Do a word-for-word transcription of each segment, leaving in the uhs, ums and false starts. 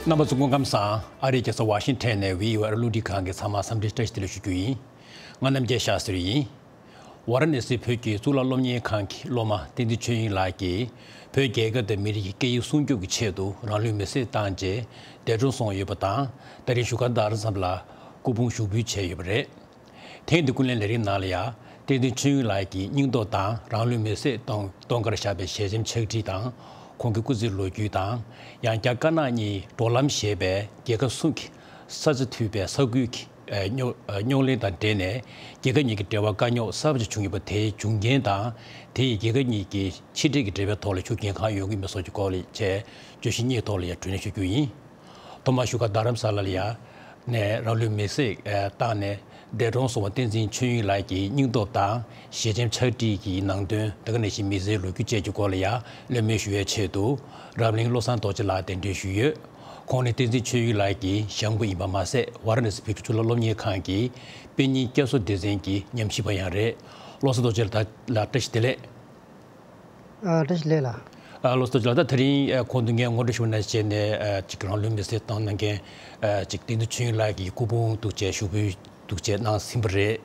རྣམ་པ་ཚོ་སྐུ་ཁམས་བཟང་། ཨ་རིའི་རྒྱལ་ས་ཝ་ཤིང་ཊོན་ནས་བྷི་ཨོ་ཨེ་རླུང་འཕྲིན་ཁང་གི་ཚང་མ་འཚམས་འདྲི་བཀྲ་ཤིས་བདེ་ལེགས་ཞུ་རྒྱུ་ཡིན། ང་རྣམ་རྒྱལ་ཤཱ་ཟེར་ཡིན། ཝཱ་ར་ཎ་སི་བོད་ཀྱི་གཙུག་ལག་སློབ་གཉེར་ཁང་གི་སློབ་མ་བསྟན་འཛིན་ཆོས་དབྱིངས་ལགས་ཀྱིས་བོད་རྒྱལ་ཁབ་དང་མི་རིགས་ཀྱི་སྐད་ཡིག་སྲུང་སྐྱོབ་ཀྱི་ཆེད་དུ་རང་ལུས་མེར་སྲེག་བཏང་རྗེས་འདས་གྲོངས་སོང་ཡོད་པ་དང་། ད་རིང་བཞུགས་སྒར་རྡ་རམ་ས་ལར་སྐུ་ཕུང་ཞུགས་འབུལ་བྱས་ཡོད་པ་རེད། ཐེངས་འདིའི་ཀུན་གླེང་ལས་རིམ་ནང་ལ་ཡང་བསྟན་འཛིན་ཆོས་དབྱིངས་ལགས་ཀྱི་སྙིང་སྟོབས་དང་རང་ལུས་མེར་སྲེག་གཏོང་གཏོང་གར་བཞག་པའི་ཞལ་ཆེམས་ཕྱག་བྲིས་དང་། ཁོང་གི་སྐུ་ཚེའི་ལོ་རྒྱུས་དང་། ཡང་བསྐྱར་དཀར་ནག་གཉིས་འགྲོ་ལམ་ཞེས་པའི་རྒྱལ་ཁབ་གསུམ་གྱི་ས་ཆ་མཐུད་པའི་ས་ཁུལ་གྱི་རྙོག་རྙོག་གླེང་དང་འབྲེལ་ནས་རྒྱལ་ཁབ་གཉིས་ཀྱི་འབྲེལ་བ་དཀའ་རྙོག་གསར་པ་ཞིག་བྱུང་ཡོད་པ། དེའི་འབྱུང་རྐྱེན་དང་། དེ་ཡིས་རྒྱལ་ཁབ་གཉིས་ཀྱི་ཕྱི་འབྲེལ་གྱི་འབྲེལ་བའི་ཐོག་ལ་ཤུགས་རྐྱེན་གང་ཡོང་གི་མིན་སོགས་ཀྱི་སྐོར་ལ་བཅས་བརྗོད་གཞི་གཉིས་ཐོག་ལ་ཡང་བགྲོ་གླེང་ཞུ་རྒྱུ་ཡིན། ཐོག་མར་བཞུགས་སྒར་རྡ་རམ་ས་ལ་ལ་ཡ་ནས་རང་ལུས་མེར་སྲེག་བཏང་ནས་འདས་གྲོངས་སོང་བ་བསྟན་འཛིན་ཆོས་དབྱིངས་ལགས་ཀྱི་སྙིང་སྟོབས་དང་ཞལ་ཆེམས་ཕྱག་བྲིས་ཀྱི་ནང་དོན། དེ་ག་ནང་བཞིན་མི་ཚེའི་ལོ་རྒྱུས་བཅས་ཀྱི་སྐོར་ལ་ཡ་གླེང་མོལ་ཞུ་བའི་ཆེད་དུ་རབ་གླིང་བློ་བཟང་རྡོ་རྗེ་ལགས་གདན་འདྲེན་ཞུས་ཡོད། ཁོང་ནི་བསྟན་འཛིན་ཆོས་དབྱིངས་ལགས་ཀྱི་ཞང་པོ་ཡིན་པ་མ་ཟད། ཝཱ་ར་ཎ་སི་བོད་ཀྱི་གཙུག་ལག་སློབ་གཉེར་ཁང་གི་དཔེ་རྙིང་བསྐྱར་གསོ་སྡེ་ཚན་གྱི་ཉམས་ཞིབ་པ་ཡང་རེད། བློ་བཟང་རྡོ་རྗེ་ལགས་ལ་བཀྲ་ཤིས་བདེ་ལེགས། ཨ། བཀྲ་ཤིས་བདེ་ལེགས་ལགས། ཨ། བློ་བཟང་རྡོ་རྗེ་ལགས། ད་དེ་རིང་ཨ་ཁོང་དུ་ངས་ངོ་སྤྲོད་ཞུ་བ་ནང་བཞིན་བྱས་ནས་ཨ་ཅིག་རང་ལུས་མེར་སྲེག་བཏང་གནང་མཁན་ཨ་ཅིག་བསྟན་འཛིན་ཆོས་དབྱིངས་ལགས་ཀྱི་སྐུ་ཕུང་འདུག་བྱས་ཞུགས་འབུལ་འདུག་བྱས་གནང་ཟིན་པ་རེད།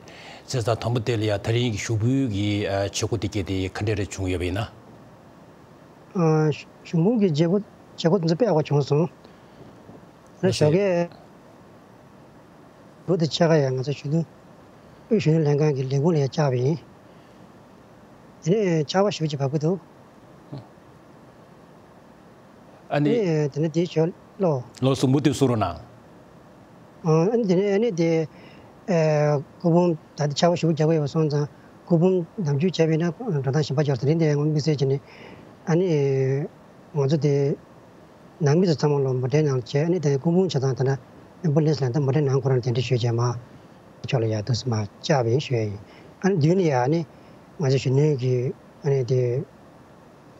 བྱས་ཙང་དང་པོ་དེ་ལ་ཡ་ད་རིང་གི་ཞུགས་འབུལ་གྱི་ཨ་བྱེད་སྒོ་དེ་གས་དེ་ག་འདྲ་རེ་བྱུང་ཡོད་པ་ཡིན་ན། ཨ། ཞུགས་འབུལ་གྱི་བྱེད་སྒོ་བྱེད་སྒོ་དེ་ཚོ་དཔེ་ཡག་པོ་བྱུང་སོང་། རེད། ཞོགས་ཀས་ལོ་དེ་ཕྱེད་ཀ་ཡང་ང་ཚོ་གཞོན་ནུ་དབུས་གཞོན་ནུ་ལྷན་ཁང་གི་ལས་ཁུངས་ལ་ཡང་བཅར་བ་ཡིན། དེ་ནས་ཆར་པ་ཞེ་པོ་ཅིག་བབས་ཀྱི་འདུག་ཨ་ནི། ཨ་ནི་དེ་ནས་དེའི་ཞོར་ལོ། ལོ་གསུམ་པོ་དེ་བཟོ་རོགས་གནང་། ཨ་ནི་དེ་ནས་ཨ་ནི་དེ་ཨེ་སྐུ་ཕུང་ད་ལྟ་ཆར་པ་ཞེ་པོ་རྒྱག་གི་ཡོད་པ་སོང་ཙང་སྐུ་ཕུང་ནམ་རྒྱུན་བྱས་པ་ཡིན་ན་འགྲོ་སྟངས་གཞན་པ་ཅིག་ཡོད་རེད། དེ་རིང་དེ་ཡང་དམིགས་བསལ་བྱས་ནས་ཨ་ནི་ང་ཚོ་དེ། ནང་མི་ཚོ་ཚང་མ་ལ་མོ་ཊའི་ནང་བྱས། ཨ་ནི་དེ་སྐུ་ཕུང་ཆ་ཚང་དེ་འདྲ་ཨེམ་བུ་ལན་སི་ལ་ད་མོ་ཊའི་ནང་ཁོ་རང་གདན་འདྲེན་ཞུས་བྱས་མར་ཕྱོགས་ལ་ཡར་འདུག་སེ་མར་བཅར་བ་ཡིན་ཞུ་ཡ་ཡིན། ཨ་ནི་མདུན་ལ་ཡ་ཨ་ནི་ང་ཚོ་གཞོན་ནུ་གི་ཨ་ནི་དེ་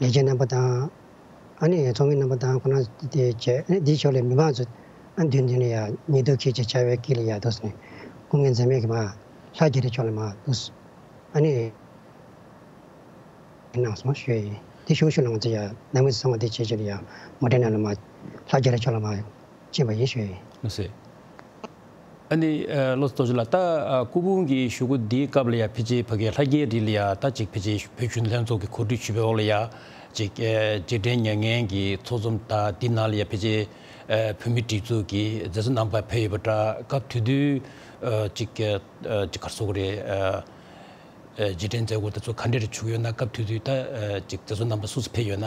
ལས་བྱེད་རྣམ་པ་དང་། ཨ་ནི་ཚོགས་མི་རྣམ་པ་དང་ཁོ་རང་དེ་བྱས། ཨ་ནི་དེའི་ཕྱོགས་ལ་མི་མང་ཚོ་ཨ་མདུན་མདུན་ལ་ཡ་ཉེ་དུ་ཁྱེད་ཀྱི་བྱ་བའི་དཀྱིལ་ལ་ཡར་འདུག་སེ་ནས་སྐུ་ངལ་འཛེམས་མེད་ཀྱི་མར་ལྷ་རྒྱ་རི་ཕྱོགས་ལ་མར་འདུག་སེ་ཨ་ནི། གནང་སོང་ཞུ་ཡ་ཡིན། དེ་ཞུ་ཞུ་ལ་ང་ཚོ་ཡ་ནང་མི་ཚང་མ་དེ་བྱེད་ཆེད་ལ་ཡ་མོ་ཊའི་ནང་ལ་མར་ལྷ་རྒྱ་རི་ཕྱོགས་ལ་མར་ཕྱིན་པ་ཡིན་ཞུ་ཡ་ཡིན། ལགས་སེ། ཨ་ནི་ཨ་བློ་བཟང་རྡོ་རྗེ་ལགས། ད་ཨ་སྐུ་ཕུང་གི་ཞུ་སྒོ་འདིའི་སྐབས་ལ་ཡ་ཕལ་ཆེར་ཕ་གིའི་ལྷ་རྒྱ་རི་ལ་ཡ་ད་ཅིག་ཕལ་ཆེར་བོད་གཞོན་ལྷན་ཚོགས་ཀྱི་གོ་སྒྲིག་ཞུས་པའི་འོག་ལ་ཡ་ཅིག་ཨ་རྗེས་དྲན་མྱ་ངན་གྱི་ཚོགས་འཛོམས་དང་འདི་ནང་ལ་ཡ་ཕལ་ཆེར་ཨ་བོད་མི་སྒྲིག་འཛུགས་ཀྱི་མཛད་གཙོ་རྣམ་པ་ཕེབས་ཡོད་པ་འདྲ། སྐབས་དེ་དུས་ཨ་ཅིག་ཨ་ཅིག་ག་རེ་ཟེར་དགོས་རེད། ཨ། ཨ་རྗེས་དྲན་མཛད་སྒོ་དེ་ཚོ་ག་འདྲ་རེ་བྱུང་ཡོད་ན། སྐབས་དེ་དུས་ད་ཨ་ཅིག་མཛད་གཙོ་རྣམ་པ་སུ་སུ་ཕེབས་ཡོད་ན།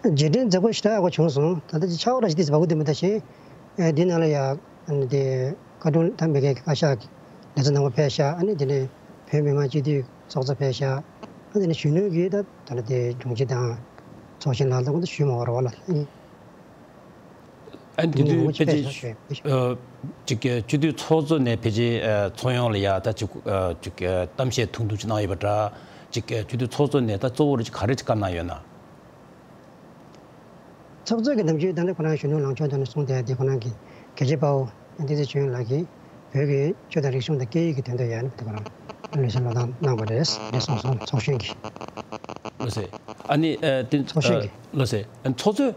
རྗེས་དྲན་མཛད་སྒོ་ཞེ་དྲག་ཡག་པོ་བྱུང་སོང་། ད་ལྟ་ཅིག་ཆར་པ་འདྲ་ཞིག་ཏོག་ཙམ་བབས་ཀྱི་འདུག་མི་ད་གཞན་ཨ་འདི་ནང་ལ་ཡ་ཨ་ནི་དེ་བཀའ་དྲུང་ད་མི་སྒེར་གྱི་བཀའ་ཤག་གི་ལས་ཚོགས་རྣམ་པ་ཕེབས་ཤག་ཨ་ནི་དེ་ནས་བོད་མི་མང་སྤྱི་འཐུས་ཚོགས་གཙོ་ཕེབས་ཤག་ཨ་དེ་ནས་གཞོན་ནུ་གི་ད་ད་ལྟ་དེ་དྲུང་ཆེ་དང་ཚོགས་གཞོན་ལགས་དང་ཁོང་ཚོ་ཞུས་མ་བར་བ་ལ། ཨ་ནི་དེ་དུས་ཕལ་ཆེར་ཨ་ཅིག་སྤྱི་འཐུས་ཚོགས་གཙོ་ནས་ཕལ་ཆེར་ཨ་ཚོགས་ཡོངས་ལ་ཡ་ད་ཅིག་ཨ་ཅིག་ཨ་གཏམ་བཤད་ཐུང་ཐུང་ཅིག་གནང་ཡོད་པ་འདྲ། ཅིག་ཨ་སྤྱི་འཐུས་ཚོགས་གཙོ་ནས་ད་གཙོ་བོ་རུ་ཅིག་ག་རེ་ཅིག་བཀའ་གནང་ཡོད་ན། ཚོགས་གཙོ་གི་ནམ་རྒྱུན་ད་ལྟ་ཁོ་རང་གཞོན་ནུ་ལངས་ཕྱོགས་དེ་ནས་གསུངས་བསྡད་དེ། ཁོ་རང་གི་གལ་ཆེ་དཔའ་བོ་བསྟན་འཛིན་ཆོས་དབྱིངས་ལགས་ཀྱིས་བོད་ཀྱི་ཆོས་དང་རིག་གཞུང་དང་སྐད་ཡིག་གི་དོན་དུ་ཡ་ནི་ཁོ་རང་ལུས་སེམས་བློས་བཏང་གནང་བ་རེད་རེད་གསུངས་སོང་། ཚོགས་གཞོན་གྱིས། ལགས་སེ། ཨ་ནི་ཨ་དེ་ཚོགས་གཞོན་གྱིས། ལགས་སེ། ཨ་ཚོགས་གཙོས་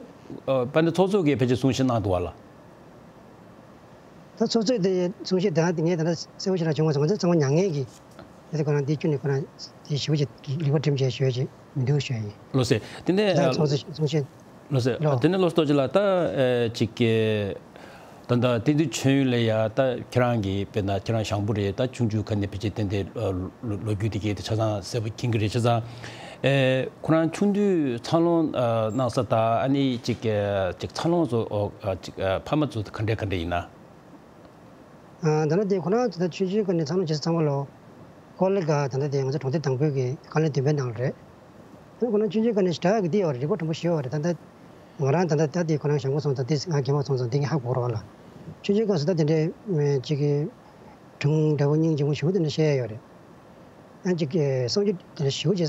ཨ་དཔལ་ལྡན་ཚོགས་གཙོས་ཀྱིས་ཕལ་ཆེར་གསུང་བཤད་གནང་འདུག་བ་ལ། ད་ཚོགས་གཙོས་དེ་གསུང་བཤད་དེ་ང་དེ་ངས་ད་ལྟ་གསལ་པོ་ཞེ་དྲག་བྱུང་མ་སོང་། ང་ཚོ་ཚང་མ་མྱ་ངན་གྱིས་ད་ལྟ་ཁོ་རང་དེ་བཅུ་ནས་ཁོ་རང་དེ་ཞེ་པོ་ཅིག་ལེགས་པོ་འགྲིམ་བྱས་ཞུ་ཡ་ཅིག་མི་འདུག་ཞུ་ཡ་ཡིན། ལགས་སེ། དེ་ནས་ད་ཚོགས་གཙོ་གསུང་བཤད། ལགས་སེ། ལོ། དེ་ནས་བློ་བཟང་རྡོ་རྗེ་ལགས། ད་ཨེ་ཅིག་གི་ད་ལྟ་བསྟན་འཛིན་ཆོས་དབྱིངས་ལ་ཡ་ད་ཁྱེད་རང་གི་དཔེར་ན་ཁྱེད་རང་ཞང་པོ་རེད། ད་ཆུང་ཆུང་ཁ་ནས་ཕལ་ཆེར་ཏན་ཏན་ལོ་ལོ་རྒྱུས་དེ་གས་དེ་ཆ་ཚང་གསལ་པོ་མཁྱེན་གྱི་རེད། ཆ་ཚང་ཨེ་ཁོ་རང་ཆུང་དུས་འཚར་ལོངས་ཨ་གནང་ས་དང་། ཨ་ནི་ཅིག་ཨ་ཅིག་འཚར་ལོངས་སུ་ཨོ་ཨ་ཅིག་ཨ་ཕ་མ་ཚོ་ག་འདྲ་ག་འདྲ་ཡིན་ན། ཨ་ད་ལྟ་དེ་ཁོ་རང་ད་ལྟ་ཆུང་ཆུང་སྒང་ནས་འཚར་ལོངས་བྱེད་ས་ཚང་མ་ལོ་ཀོ་ལི་གྷལ་ད་ལྟ་དེ་ང་ཚོ་གྲོང་སྡེ་དང་པོའི་གི་ཀ་ལོན་བདུན་པའི་ནང་ལ་རེད། ཁོ་རང་ཆུང་ཆུང་སྒང་ནས་ཞེ་དྲག་གི་འདི་ཡོད་རེད། རིག་པ་དྲོན་པོ་ཞེ་ཡོད་རེད། ད་ལྟ་ང་རང་ད་ལྟ་ད་དེ་ཁོ་རང་ཞང་པོ་སོང་ཙང་དེ་ང་རྒན་མོ་སོང་ཙང་དེ་ངས་ཧ་གོ་རོགས་ལ། ཆུང་ཆུང་སྒང་སུ་ད་དེ་འདྲའི་ཅིག་གི་སྒྲུང་འདྲ་བོ་སྙིང་རྗེ་མོ་ཞེ་པོ་དེ་འདྲ་བཤད་ཡ་ཡོད་རེད། ཨ་ཅིག་གི་བསམ་རྒྱུ་དེ་འདྲ་ཞེ་པོ་ཅིག་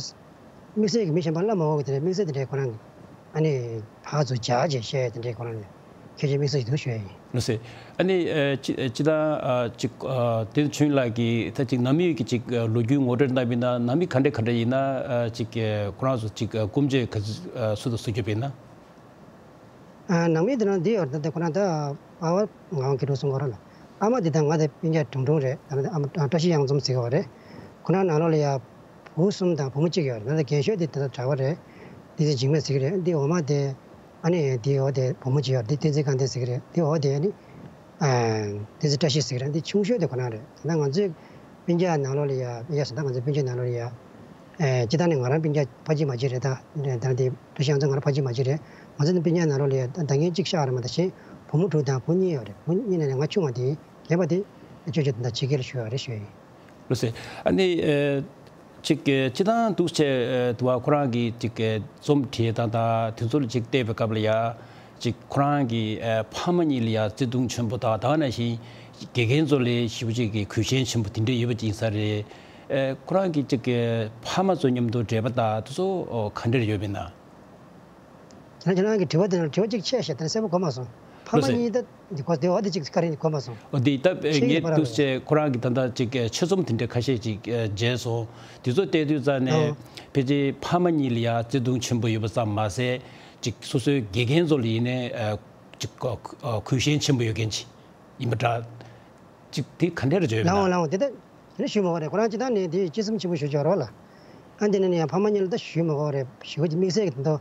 དམིགས་བསལ་གྱི་མི་གཞན་པ་བླ་མ་འོག་གི་དེ་འདྲ་དམིགས་བསལ་དེ་འདྲའི་ཁོ་རང་གི་ཨ་ནི་ཕར་ཚུར་སྦྱར་བྱས་བཤད་དེ་འདྲའི་ཁོ་རང་གི་ཁྱད་ཆོས་དམིགས་བསལ་ཞིག་འདུག་ཞུ་ཡ་ཡིན། ལགས་སེ། ཨ་ནི་ཨ་སྤྱི་སྤྱི་བཏང་ཨ་ཅིག་ཨ་བསྟན་འཛིན་ཆོས་དབྱིངས་ལགས་ཀྱིས་ད་ཅིག་ནང་མི་ཡི་གི་ཅིག་ཨ་ལོ་རྒྱུས་ངོ་སྤྲོད་གནང་བ་ཡིན་ན། ནང་མི་ག་འདྲ་ག་འདྲ་ཡིན་ན། ཨ་ཅིག་ཨ་ཁོ་རང་ཚོ་ཅིག་ཨ་སྐུ་མཆེད་ག་ཚོད་ཨ་སུ་དང་སུ་ཁྱོད་པ་ཡིན་ན། ཨ། ནང་མི་དེ་རང་འདི་ཡོད་ད། དེ་ཁོ་རང་ད་ཨ་བ་ངག་དབང་དགེ་ཕྲུག་གསུང་གོ་ར་ལ། ཨ་མ་དེ་དང་ང་དེ་སྤུན་ཀྱག་གྲུང་གྲུང་རེད། ད་ཨ་མ་བཀྲ་ཤིས་གཡང་འཛོམས་ཟེར་གོ་རེད། ཁོ་རང་ནང་ལོགས་ལ་ཡ་བུ་གསུམ་དང་བུ་མོ་གཅིག་ཡོད་རེད། ད་རྒན་ཤོས་དེ་ད་གྲྭ་བ་རེད། དེ་ཚེ་འཇིགས་མེད་ཟེར་གི་རེད། འདི་འོ་མ་དེ། ཨ་ནི་དེའི་འོ་དེ་བུ་མོ་གཅིག་ཡོད་རེད། དེ་བསྟན་འཛིན་དགའ་ལྡན་ཟེར་གི་རེད། དེའི་འོ་དེ་ཨ་ནི། ཨ། བསྟན་འཛིན་བཀྲ་ཤིས་ཟེར་གི་རེད། འདི་ཆུང་ཤོས་དེ་ཁོ་རང་རེད། ད་ང་ཚོའི་སྤུན་ཀྱག་ནང་ལོགས་ལ་ཡ། ཡ་ཟེར་ད་ང་ཚོའི་སྤུན་ཀྱག་ནང་ལོགས་ལ་ཡ། ཨེ། སྤྱིར་བཏང་ནས་ང་རང་སྤུན་ཀྱག་ཕ་གཅིག་མ་གཅིག་རེད་ད། ད་དེ་བཀྲ་ཤིས་གཡང་འཛོམས་ང་རང་ཕ་གཅིག་མ་གཅིག་རེད། ང་ཚོའི་སྤུན་ཀྱག་ནང་ལོགས་ལ་ཡ། ད་ངས་གཅིག་ཤག་རེད་མ་གཏོགས་གཞན་བུ་མོ་དྲུག་དང་བུ་གཉིས་ཡོད་རེད། བུ་གཉིས་ནས་ང་ཆུང་བ་དེ་ཡིན། རྒན་པ་དེ་ཅོ་ཅོ་དེ་འདྲ་བྱེད་ཀྱི་ལ་ཞུ་ཡ་རེད་ཞུ་ཡ་ཡིན། ལགས་སེ། ཨ་ནི། ཨེ། ཅིག་གི་སྤྱིར་བཏང་འདུག་སེ། ཨེ། དུ་བ་ཁོ་རང་གིས་ཅིག་གི་རྩོམ་བྲིས་དང་ད་དེ་ཚོ་ལ་ཅིག་བལྟས་པའི་སྐབས་ལ་ཡ། ཅིག་ཁོ་རང་གི། ཨེ། ཕ་མ་གཉིས་ལ་ཡ་བརྩེ་དུང་ཆེན་པོ་དང་། ད་ག་ནང་བཞིན་དགེ་རྒན་ཚོ་ལ་ཞེ་པོ་ཅིག་གི་གུས་ཞེན་ཆེན་པོ་དེ་འདྲ་ཡོད་པ་ཅིག་ཡིན་ས་རེད། ཨེ། ཁོ་རང་གི་ཅིག་གི་ཕ་མ་ཚོ་མཉམ་དུ་འབྲེལ་བ་དང་དེ་ཚོ་ག་འདྲ་ཡོད་པ་ཡིན་ན། ཁྱེད་རང་ཁྱེད་རང་གི་དྲི་བ་དེ་ལ་དྲི་བ་གཅིག་ཆད་ཤག་དེ་ནས་གསལ་པོ་གོ་མ་སོང་། ཕ་མ་ལགས་སེ། གཉིས་ད་འདི་གོ་དེ་འོ་དེ་གཅིག་ག་རེ་གོ་མ་སོང་། འོ་དེ་ད་ཤེས་ཀྱི་ངས་མ་རེད། འདུག་སེ་ཁོ་རང་གི་ད་ལྟ་ཅིག་ཆེད་རྩོམ་དེ་འདྲ་ཁ་ཤས་ཅིག་མཇལ་སོང་། དེ་ཚོ་བལྟས་དུས་ཙ་ནས། ཨོ། ཕལ་ཆེར་ཕ་མ་གཉིས་ལ་ཡ་བརྩེ་དུང་ཆེན་པོ་ཡོད་པ་ཙམ་མ་ཟད། ཅིག་སོ་སོའི་དགེ་རྒན་ཚོ་ལ་ཡིན་ནའི་ཅིག་གུས་ཞེན་ཆེན་པོ་ཡོད་མཁན་ཅིག་ཡིན་པ་འདྲ། ཅིག་དེ་ག་འདྲ་རེ་བརྗོད་ཡོད་ན། ལའོ་ལའོ་དེ་ད་དེ་ཞུས་མ་གོ་རེད། ཁོ་རང་སྤྱིར་བཏང་ནས་དེ་སྤྱི་སེམས་ཆེན་པོ་ཞུ་ཆོག་རོགས་ལ། ཨ་འདི་ནས་ནས་ཡང་ཕ་མ་གཉིས་ལ་ད་ཞུས་མ་གོ་རེད། ཞུ་གི་དམིགས་བསལ་གྱི་དོན་དུ་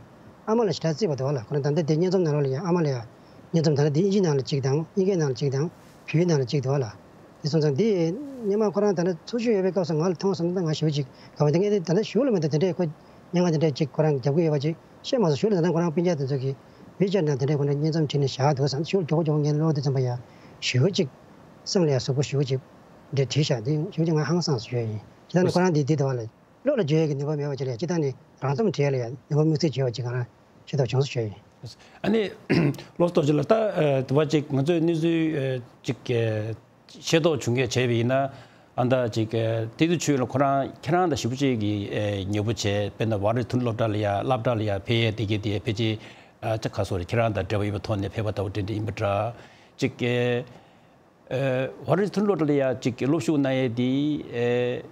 ཨ་མ་ལ་ཞེ་དྲག་བརྩི་བ་འདུག་ལ། ཁོ་རང་ད་ལྟ་དེ་བརྙན་རྩོམ་ནང་ལོགས་ལ་ཡང་ཨ་མ་ལ་ཡང་བརྙན་རྩོམ་ད་ལྟ་དེ་ཨིན་ཇི་ནང་ལ་གཅིག་དང་དབྱིན་སྐད་ནང་ལ་གཅིག་དང་བོད་ཡིག་ནང་ལ་གཅིག་འདུག་ལ། དེ་སོང་ཙང་དེ་སྔོན་མ་ཁོ་རང་ད་ལྟ་འཚོ་བཞུགས་ཡོད་པའི་སྐབས་སུ་ང་ལ་མཐོང་སོང་ན་ད་ང་ཞེ་པོ་ཅིག་དགའ་བ། དེ་ངས་དེ་ད་ལྟ་ཞུ་ལ་མེད་ད། དེ་འདྲས་ཁོ་སྙན་ངག་དེ་འདྲས་ཅིག་ཁོ་རང་རྒྱབ་ཀྱི་ཡོད་པ་ཅིག་ཤེས་མ་སོང་། ཞུ་ལ་ད་ལྟ་ཁོ་རང་སྤུན་ཀྱག་དེ་ཚོ་གིས་ཝི་ཅེཊ་ནང་དེ་འདྲས་ཁོ་རང་བརྙན་རྩོམ་བྲིས་ནས་བཞག་འདུག་བསམ། ཞུ་ལ་མགྱོགས་པོ་མགྱོགས་པོ་ངས་ཀློག་དུས་ཙམ་པ་ཡ་ཞེ་པོ་ཅིག་སེམས་ལ་ཡ་ཟུག་པོ་ཞེ་པོ་ཅིག་འདྲ་བྲིས་བཞག་འདི་ཞེ་པོ་ཅིག་ང་ཧང་སངས་སུ་ཡོད་ཡིན། ཇི་ལྟར་ནི་ཁོ་རང་འདི་འདི་འདྲ་བ་ལ། བློ་ལ་འཇོག་ཡས་ཀྱི་ནུས་པ་མེད་པ་ཅིག་ལ་ཡ། སྤྱིར་བཏང་ནི་རང་རྩོམ་བྲིས་ཡས་ལ་ཡ་ནུས་པ་དམིགས་བསལ་ཅིག་ཡོད་པ་ཅིག་ང་རང་ཤེས་རྟོགས་བྱུང་སོང་ཞུ་ཡ་ཡིན། ཨ་ནི་བློ་བཟང་རྡོ་རྗེ་ལགས། ད་ཨ་དུ་བ་ཅིག་ང་ཚོས་གནས་ཚུལ་ཨ་ཅིག་ཨ་ཤེས་རྟོགས་བྱུང་མཁན་བྱས་པ་ཡིན་ན། ཨ་ད་ཅིག་ཨ་དེ་དུས་ཚོད་ལ་ཁོ་རང་ཁྱེད་རང་དང་ཞེ་པོ་ཅིག་གི་ཨ་ཉེ་པོ་བྱས། དཔེར་ན་ཝ་ཤིང་ཊོན་སློབ་གྲྭ་ལ་ཡ་སློབ་གྲྭ་ལ་ཡ་ཕེབས་ཡས་དེ་གི་དེ་ཕལ་ཆེར་ཨ་ཅིག་ག་སོ་རེད། ཁྱེད་རང་དང་འབྲེལ་བ་ཡོད་པའི་ཐོག་ནས་ཕེབས་པ་ལྟ་བུ་དེ་འདྲ་ཡིན་པ་འདྲ། ཅིག་ཨ་ཝ་ཤིང་ཊོན་སློབ་གྲྭ་ལ་ཡ་ཅིག་སློབ་ཞུགས་གནང་ཡས་དེ་ཨ་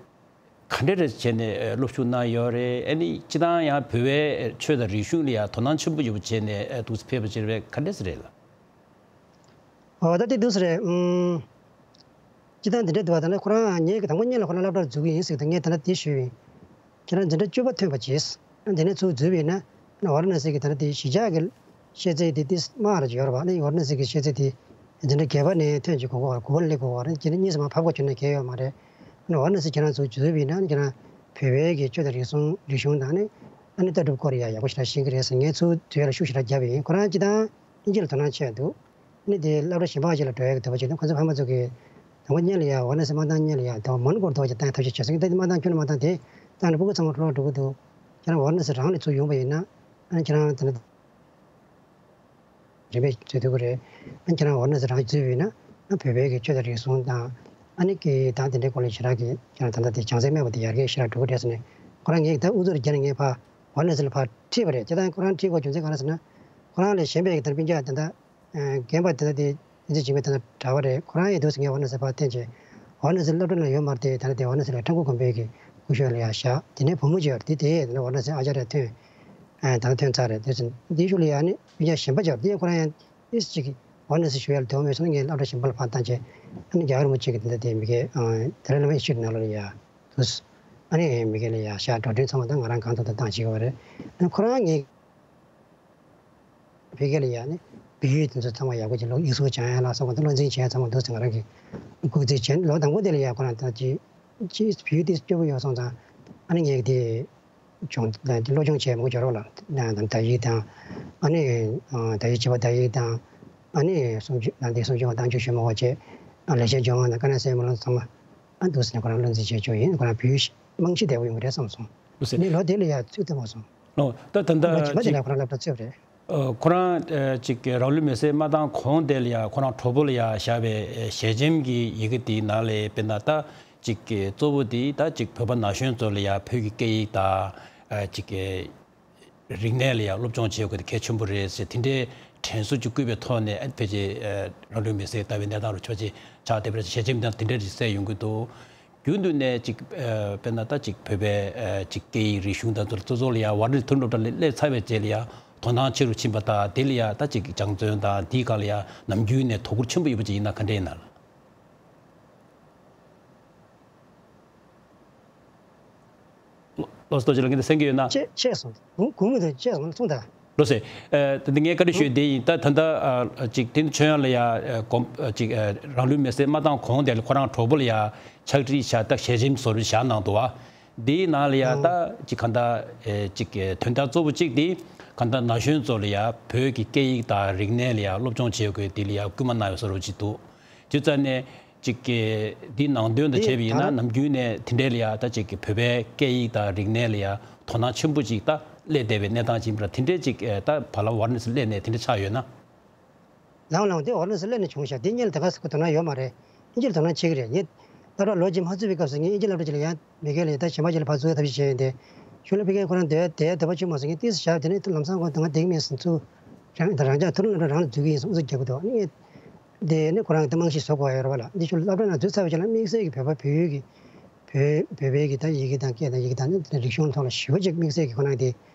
ག་འདྲ་རེ་བྱས་ནས་ཨ་སློབ་ཞུགས་གནང་ཡོད་རེད། ཨ་ནི་སྤྱིར་བཏང་ཡང་བོད་པའི་ཆོས་དང་རིག་གཞུང་ལ་ཡང་དོ་སྣང་ཆེན་པོ་ཡོད་པ་བྱས་ནས་ཨ་འདུག་སེ་ཕེབས་པ་ཅིག་རེད་པས། ག་འདྲ་སེ་རེད་ལགས། ཨོ་ད་དེ་འདུག་སེ་རེད། ཨུམ། སྤྱིར་བཏང་འདི་འདྲ་འདུག་བ། ད་ནི་ཁོ་རང་ངེད་ཀྱི་དང་པོ་སྔོན་ལ་ཁོ་རང་སློབ་གྲྭར་འཛུལ་གྱི་ཡིན་ཟེར་གི་འདུག་ངས་ད་ལྟ་དེ་ཞུས་ཡིན། ཁྱེད་རང་འཛིན་གྲྭ་བཅུ་པ་ཐོན་པ་བྱས། ཨ་དེ་ནས་ཚུར་འཛུལ་བས་ན། ཨ་ཝ་ར་ཎ་སི་གི་ད་ལྟ་དེ་གཞིས་ཆགས་ཀྱི་ཤེས་ཚད་དེ་ཏིས་དམའ་ར་ཅིག་ཡོད་རེད་པ། ཨ་ནི་ཝ་ར་ཎ་སི་གི་ཤེས་ཚད་དེ་འཛིན་གྲྭ་བརྒྱད་པ་ནས་ཐོན་ཅིག་གོ་གོ་བ་རེད། དགུ་པ་ལ་སླེབས་གོ་གོ་བ་རེད། ཁྱེད་རང་གཉིས་སུ་མ་ཕབ་གོ་བྱུང་ན་གལ་ཡོད་མ་རེད། ཨ་ནི་ཝ་ར་ཎ་སི་ཁྱེད་རང་ཚུར་འཛུལ་བས་ན། ཨ་ནི་ཁྱེད་རང་བོད་པའི་གི་ཆོས་དང་རིག་གཞུང་རིག་གཞུང་དང་ནི་ཨ་ནི་ལྟ་གྲུབ་སྐོར་ཡ་ཡག་པོ་ཞེ་དྲག་ཤེས་ཀྱི་རེད་ཟེར། ངས་ཚུར་འཛུལ་ཡ་ལ་ཤུགས་ཞེ་དྲག་བརྒྱབ་པ་ཡིན། ཁོ་རང་སྤྱིར་བཏང་དབྱིན་ཇི་ལ་དོ་སྣང་ཆེ་འདུག་ནི་དེ་སློབ་གྲྭ་གཞན་པ་ཅིག་ལ་འགྲོ་ཡག་གི་འདོད་པ་ཅིག་འདུག་ཁོ་ཚོ་ཕ་མ་ཚོ་གིས་དང་པོ་སྔོན་ལ་ཡ་ཝ་ར་ཎ་སི་དམག་དོན་སྔོན་ལ་ཡ་དང་མོན་གྷོ་ལ་འགྲོ་ཅིག་བཏང་ཐབས་ཤེས་བྱས་སོང་། ད་དེ་དམག་དོན་ཁྱོན་ནས་མ་བཏང་། དེ་བཏང་ནས་སྤུ་གུ་ཚང་མ་འཕྲོ་བརླག་འགྲོ་གི་འདུག་ཁྱེད་རང་ཝ་ར་ཎ་སི་རང་ལ་ཚུར་ཡོང་པ་ཡིན་ན། ཨ་ནི་ཁྱེད་རང་དེ་ནི་རིམ་པས་འཛུལ་ཐུབ་ཀྱི་རེད། ཨ་ནི་ཁྱེད་རང་ཝ་ར་ཎ་སི་རང་འཛུལ་བ་ཡིན་ན། ཨ་བོད་པའི་གི་ཆོས་དང་རིག་གཞུང་དང་། ཨ་ནི་གི་ད་དེ་འདྲའི་སྐོར་ལ་ཞེ་དྲག་གི་ཁྱེད་རང་ད་ལྟ་དེ་བྱང་ཚད་སྨད་པ་དེ་ཡར་རྒྱས་ཞེ་དྲག་འགྲོ་གི་རེད་ཟེར་ནས། ཁོ་རང་ངས་ད་ཨུ་ཚུགས་རྒྱག་ནས་ངས་ཕར་ཝ་ར་ཎ་སི་ལ་ཕར་ཁྲིད་པ་རེད། དེ་ལྟར་ཁོ་རང་ཁྲིད་དགོས་རྒྱུ་མཚན་ག་རེ་ཟེར་ན། ཁོ་རང་ལས་གཞན་པའི་གི་ད་སྤུན་ཀྱག་དེ་འདྲ། ཨ་རྒན་པ་དེ་འདྲ་དེ་བསྟན་འཛིན་འཇིགས་མེད་དེ་འདྲ་འདྲ་བ་རེད། ཁོ་རང་ཡིན་འདུག་ཟེར། ངས་ཝ་ར་ཎ་སི་ཕར་བསྟན་བྱས། ཝ་ར་ཎ་སི་སློབ་གྲྭ་ནང་ཡོད་མ་རེད་དེ། ད་ནི་དེ་ཝ་ར་ཎ་སི་ལ་ཁྲ་འགུ་དགོན་པའི་གི་སྐུ་ཞབས་ལ་ཡར་བཞག་དེ་ནས་བུ་མོ་ཅིག་ཡོད་རེད། དེ་དེ་ནས་ཝ་ར་ཎ་སི་ཨ་ཅཱརྱ་ཐོན། ཨ་ད་ཐོན་ཚར་རེད། དེ་ཚོ་དེའི་གཞུག་ལ་ཡ་ནི་སྤུན་ཀྱག་གཞན་པ་ཅིག་ཡོད་རེད། དེ་ཁོ་རང་ཡང་ཨིས་ཅིག་ཝ་ར་ཎ་སི་ཞུ་ཡ་ལ་འདོད་མེད་སོང་ནས་ངས་སློབ་གྲྭ་གཞན་པ་ལ་ཕར་བཏང་བྱས། ཨ་ནི་རྒྱལ་བ་རིན་པོ་ཆེ་གི་དེ་འདྲ་དེ་མི་སྒེར། ཨ་དེ་རིང་ལ་མ་ཡི་ཤུལ་ནང་ལོགས་ལ་ཡ་འདུག་ཨ་ནི་མི་སྒེར་ལ་ཡ་ཤག་འགྲོ་གྲོན་ཚང་མ་ད་ང་རང་གང་ཐུབ་ཐུབ་བཏང་བྱེད་ཀྱི་ཡོད་རེད། ཨ་ནི་ཁོ་རང་ངས་བོད་སྐད་ལ་ཡ་ནི་བོད་ཡིག་དེ་ཚོ་ཚང་མ་ཡག་པོ་ཅིག་ལོ་ཡིག་གཟུགས་སྦྱང་ཡ་ལ་སོགས་པ་དེ་བློ་འཛིན་བྱས་ཚང་མ་འདུག་ཟེར་ང་རང་གིས་སྐུག་རྩིས་བྱས། ལོ་དང་པོ་དེ་ལ་ཡ་ཁོ་རང་ད་ཅི་ཅི་བོད་ཡིག་དེ་སྐྱོ་པོ་ཡོད་སོང་ཙང་། ཨ་ནི་ངས་དེ་སྦྱོང་བློ་སྦྱོང་བྱས་མང་པོ་སྦྱོང་རོགས་ལ། ད་དག་ཡིག་དང་། ཨ་ནི་ཨ་དག་ཡིག་བྱིས་པ་དག་ཡིག་དང་། ཨ་ནི་གསུང་ཆོས་ནང་དེ་གསུང་ཆོས་ཁང་བཏང་ཆོག་ཞུ་མ་དགོས་བྱས། ཨ་ལེགས་བཤད་ལྗོན་དབང་དང་ཀ་ན་སེ་མོ་ལ་སོགས་ཚང་མ། ཨ་འདུག་ཟེར་ནས་ཁོ་རང་བློ་འཛིན་བྱས་བཅུག་ཡིན། ཁོ་རང་བོད་ཡིག་རྨང་གཞི་བདེ་པོ་ཡོང་གི་རེད་བསམ་སོང་། འདུག་ཟེར། ནི་ལོ་དེ་ལ་ཡ་ཚུད་ཐུབ་མ་སོང་། ཨོ། ད་ད་ལྟ་ལོ་རྗེས་མ་དེ་ཅིག་ལ་ཁོ་རང་སློབ་གྲྭ་ཚུད་པ་རེད། ཨ་ཁོ་རང་ཨ་ཅིག་རང་ལུས་མེར་སྲེག་མ་བཏང་གོང་དེ་ལ་ཡ་ཁོ་རང་གྲོགས་པོ་ལ་ཡ་བཞག་པའི་ཨ་ཞལ་ཆེམས་ཀྱི་ཡི་གེ་དེའི་ནང་ལ་དཔེར་ན་ད་ཅིག་གི་གཙོ་བོ་དེ་ད་ཅིག་བོད་པ་ན་གཞོན་ཚོ་ལ་ཡ་བོད་ཀྱི་སྐད་ཡིག་དང་ཨ་ཅིག་གི་རིག་གནས་ལ་ཡང་སློབ་སྦྱོང་བྱེད་དགོས་དེ་གལ་ཆེན་པོ་རེད་ཟེར། དེ་འདྲའི་དྲན་གསོ་ཅིག་བསྐུལ་བའི་ཐོག་ནས། ཨ་ཕལ་ཆེར་ཨ་རང་ལུས་མེར་སྲེག་བཏང་བའི་གནས་སྟངས་རུ་ཆོག་ཅིག་ཆགས་བསྡད་པ་རེད། ཞལ་ཆེམས་དང་དེ་འདྲ་ཅིག་གསལ་ཡོང་གི་འདུག་རྒྱུན་དུ་ནས་ཅིག་ཨ་དཔེར་ན་ད་ཅིག་བོད་པའི་ཨ་ཅིག་སྐད་ཡིག་རིག་གཞུང་དང་དེ་ཚོ་ལ་ཡང་ཝ་ཊོན་སློབ་གྲྭ་ལ་སླེབས་ཚར་བའི་རྗེས་ལ་ཡང་ དོ་སྣང་ཆེ་རུ་ཕྱིན་པ་དང་དེ་ལ་ཡ་ད་ཅིག་སྦྱང་བརྩོན་དང་དེའི་སྒང་ལ་ཡ་ནམ་རྒྱུན་ནས་དོ་ཁུར་ཆེན་པོ་ཡོད་པ་ཅིག་ཡིན་ན་ག་འདྲ་ཡིན་ན། ལགས་སོ། རྡོ་རྗེ་ལགས་ཀྱིས་གསན་གྱི་ཡོད་ན། ཆེ་ཆེ་སོང་། གུང་གུང་མི་འདུག་ཆེ་སོང་གསུངས་དང་། ལགས་སོ། ཨ་ད་ལྟ་ངས་བཀའ་འདྲི་ཞུ་ཡས་དེ་ཡིན། ད་ད་ལྟ་ཨ་ཅིག་དེ་ནི་ཆོས་དབྱངས་ལ་ཡ་ཨ་གོམ་ཨ་ཅིག་ཨ་རང་ལུས་མེར་སྲེག་མ་བཏང་གོང་དེ་ལ་ཁོ་རང་གྲོགས་པོ་ལ་ཡ་ཕྱག་བྲིས་བྱ་ད་ཞལ་ཆེམས་བཟོ་རེ་བཞག་གནང་འདུག་བ། འདིའི་ནང་ལ་ཡ་ད་ཅིག་གང་ལྟར་ཨེ་ཅིག་ཨེ་དོན་དག་གཙོ་བོ་གཅིག་དེ་གང་ལྟར་ན་གཞོན་ཚོ་ལ་ཡ་བོད་ཀྱི་སྐད་ཡིག་དང་རིག་གནས་ལ་ཡ་སློབ་སྦྱོང་བྱེད་དགོས་དེ་ལ་ཡ་སྐུལ་མ་གནང་ཡོད་བཟོ་འདྲ་ཅིག་འདུག་དེ་རྩ་ནས་ཅིག་གི་འདི་ནང་དོན་དང་བཅས་པ་ཡིན་ན་ནམ་རྒྱུན་ནས་དེ་འདྲའི་ལ་ཡ་ད་ཅིག་གི་བོད་པའི་སྐད་ཡིག་དང་རིག་གནས་ལ་ཡ་དོ་སྣང་ཆེན་པོ་ཅིག་ད་སླེབས་བསྡད་པའི་གནས་སྟངས་ཅིག་ཡིན་པ་འདྲ། དེ་འདྲའི་ཅིག་ད་བར་ལམ་ཝར་ནས་སླེབས་ནས་དེ་འདྲ་ཆགས་ཡོད་ན། ལའང་ལའང་དེ་ཝར་ནས་སླེབས་ནས་བྱུང་ཤག་དེ་སྔོན་ལ་ད་ག་སེ་ཁོ་དོ་སྣང་ཡོད་མ་རེད། ཨིན་ཇི་ལ་དོ་སྣང་བྱེད་ཀྱི་རེད། ངས་སློབ་གྲྭ་ལོ་གཅིག་མ་ཚུད་པའི་སྐབས་སུ་ངས་ཨིན་ཇི་སློབ་གྲྭ་ཅིག་ལ་ཡ་མི་སྒེར་ལ་ཡ་ད་གཞན་པ་ཅིག་ལ་ཕར་འཛུལ་ཐབས་ཤེས་བྱས་ཡིན་ཏེ། གཞུག་ལ་ཕ་གིར་ཁོ་རང་སྡོད་ཡ་བསྡད་ཡ་འདོད་པ་བྱུང་མ་སོང་། ངས་ཏོག་ཙམ་བཞག་དེ་ནས་ལམ་སང་ཁོ་ད་ང་བསྡད་ཀྱི་མེད་ཟེར་ཚུར་རང་ད་རང་ཅག་མཐོ་རིམ་སློབ་གྲྭ་རང་ལ་འཛུལ་གྱི་ཡིན་ཟེར་ཨུ་ཚུགས་རྒྱག་གི་འདུག་ངས། དེ་ནི་ཁོ་རང་གི་རྨང་གཞི་བཟོ་དགོས་ཡོད་རེད་བ་ལ། འདི་ཕྱོགས་སློབ་གྲྭ་ནང་འཛུལ་ཚར་བའི་རྗེས་ལ་དམིགས་བསལ་གྱི་བོད་པ་བོད་ཡུལ་གྱི་བོད་བོད་པའི་གི་ད་ཡི་གེ་དང་སྐད་དང་ཡི་གེ་དང་ནི་རིག་གཞུང་ཐོག་ལ་ཞེ་པོ་ཅིག་དམིགས་བསལ་གྱི་ཁོ་རང་དེ་